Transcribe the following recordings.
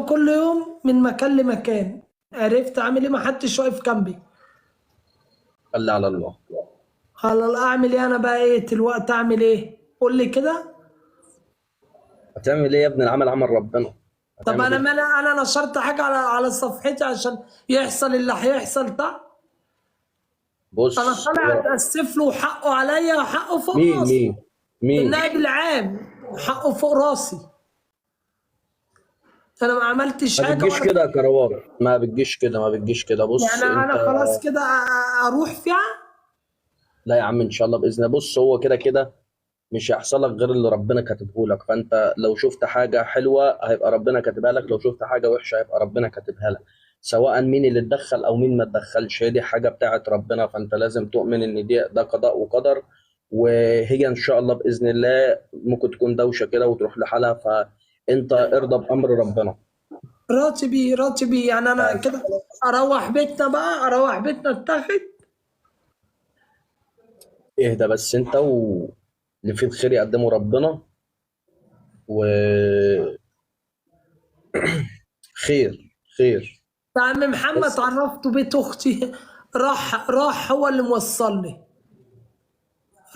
كل يوم من مكان لمكان. عرفت اعمل ايه؟ ما حدش واقف جنبي. خلي على الله. خلاص اعمل ايه انا بقى؟ ايه دلوقتي اعمل ايه؟ قول لي كده. هتعمل ايه يا ابن العمل؟ عمل ربنا. طب هتعمل انا ايه؟ ما انا نشرت حاجة على صفحتي عشان يحصل اللي هيحصل ده. انا بص طالع هو اتاسف له، وحقه عليا وحقه فوق مين راسي. مين مين؟ النائب العام حقه فوق راسي. انا ما عملتش ما حاجة بتجيش ولا كده يا كروان، ما بتجيش كده، ما بتجيش كده. بص يعني انت، انا خلاص كده اروح فيها. لا يا عم ان شاء الله باذن الله. بص هو كده كده مش هيحصل لك غير اللي ربنا كاتبه لك. فانت لو شفت حاجة حلوة هيبقى ربنا كاتبها لك، لو شفت حاجة وحشة هيبقى ربنا كاتبها لك. سواء مين اللي اتدخل او مين ما اتدخلش، هي دي حاجة بتاعت ربنا. فانت لازم تؤمن ان دي ده قضاء وقدر. وهي ان شاء الله باذن الله ممكن تكون دوشه كده وتروح لحالها. فانت ارضى بامر ربنا. راتبي راتبي يعني انا كده اروح بيتنا بقى، اروح بيتنا اتاخد. اهدى بس انت، واللي فيه الخير يقدمه ربنا. و خير خير. يا عم محمد بس عرفته بيت اختي، راح هو اللي موصلني.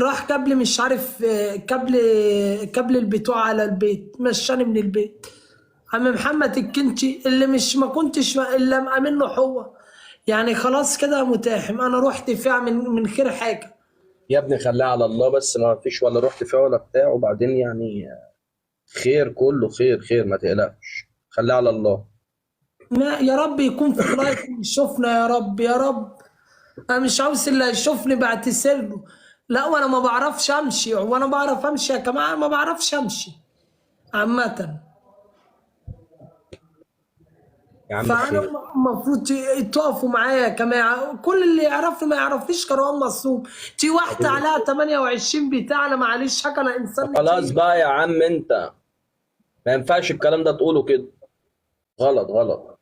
راح كابل مش عارف، كابل البتوع على البيت، مشاني من البيت. عم محمد الكنتي اللي مش ما كنتش الا مأمنه هو. يعني خلاص كده يا متاحم، انا رحت فيها من غير حاجة. يا ابني خليها على الله بس، ما فيش ولا رحت فيها ولا بتاع. وبعدين يعني خير، كله خير خير، ما تقلقش، خليها على الله. ما يا رب يكون في ال live يشوفنا، يا رب يا رب. انا مش عاوز اللي يشوفني بعتذر له. لا وانا ما بعرفش امشي، وانا بعرف امشي يا جماعة؟ ما بعرفش امشي عامة. يا عم فانا خير. المفروض تقفوا معايا يا جماعة. كل اللي يعرفني ما يعرفنيش كروان مصوم. تي واحدة حبيبي عليها 28 بتاع، انا معلش حاجة، انا انسان خلاص نتيجة. بقى يا عم، انت ما ينفعش الكلام ده تقوله كده، غلط غلط.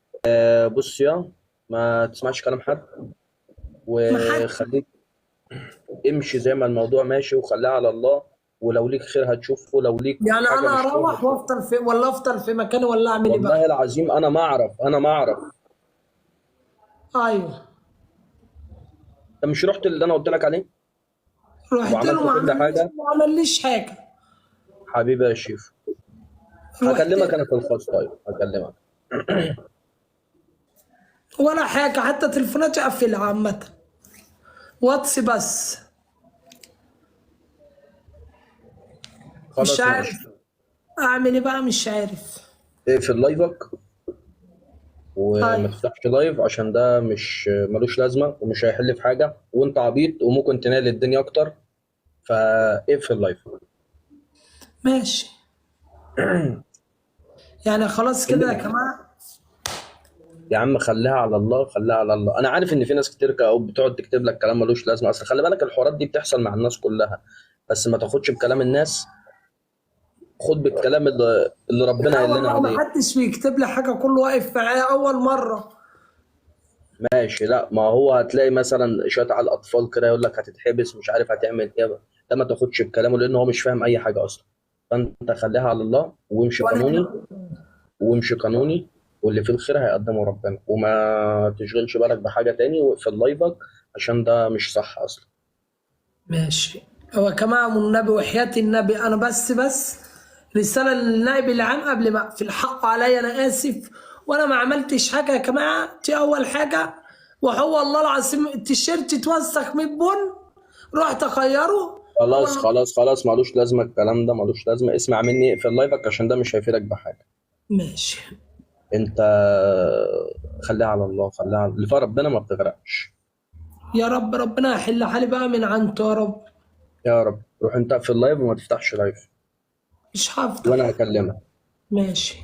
بص يا، ما تسمعش كلام حد ما حد وخليك امشي زي ما الموضوع ماشي، وخليها على الله. ولو ليك خير هتشوفه، لو ليك يعني حاجة انا مش خير اروح هتشوفه. وافطر في، ولا افطر في مكاني، ولا اعمل ايه بقى؟ والله العظيم انا ما اعرف، انا ما اعرف. ايوه انت مش رحت اللي انا قلت لك عليه رحت له، وعملت ما كل عملليش حاجة؟ ما عملليش حاجة. حبيبي يا شيف، رحت هكلمك انا في الخاص. طيب هكلمك ولا حاجة، حتى تليفوناتي اقفلها عامة، واتس بس. مش خلاص عارف ماشي. اعمل ايه بقى، مش عارف. اقفل live ك وما طيب تفتحش live، عشان ده مش ملوش لازمه ومش هيحل في حاجة، وانت عبيط وممكن تنال الدنيا اكتر. فاقفل live. ماشي. يعني خلاص كده يا كلمك جماعة. يا عم، خليها على الله، خليها على الله. انا عارف ان في ناس كتير بتقعد تكتب لك كلام ملوش لازمه. اصل خلي بالك الحوارات دي بتحصل مع الناس كلها، بس ما تاخدش بكلام الناس، خد بالكلام اللي ربنا لا قايل لنا والله ما عليه. حدش بيكتب لي حاجة، كله واقف معايا اول مرة. ماشي. لا ما هو هتلاقي مثلا شوية على الاطفال كده يقول لك هتتحبس مش عارف هتعمل ايه، ده ما تاخدش بكلامه لان هو مش فاهم اي حاجة اصلا. فانت خليها على الله وامشي قانوني، وامشي قانوني، واللي فيه الخير هيقدمه ربنا. وما تشغلش بالك بحاجة تاني، واقفل لايفك عشان ده مش صح اصلا. ماشي. هو كمان النبي وحياة النبي، انا بس رسالة للنائب العام قبل ما اقفل، حق عليا انا اسف، وانا ما عملتش حاجة يا جماعة. دي اول حاجة. وهو والله العظيم التيشيرت اتوسخ من البن، رحت اغيره. خلاص خلاص خلاص، ملوش لازمه الكلام ده، ملوش لازمه. اسمع مني، اقفل لايفك عشان ده مش هيفيدك بحاجة. ماشي. انت خليها على الله، خليها على اللي ربنا، ما بتغرقش. يا رب ربنا يحل حالي بقى من عنده يا رب. يا رب. روح انت في ال live وما تفتحش live. مش هفتح. وانا هكلمك. ماشي.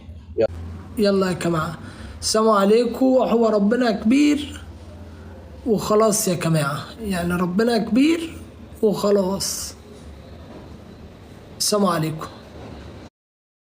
يلا يا جماعة، السلام عليكم. وهو ربنا كبير وخلاص يا جماعة، يعني ربنا كبير وخلاص. السلام عليكم.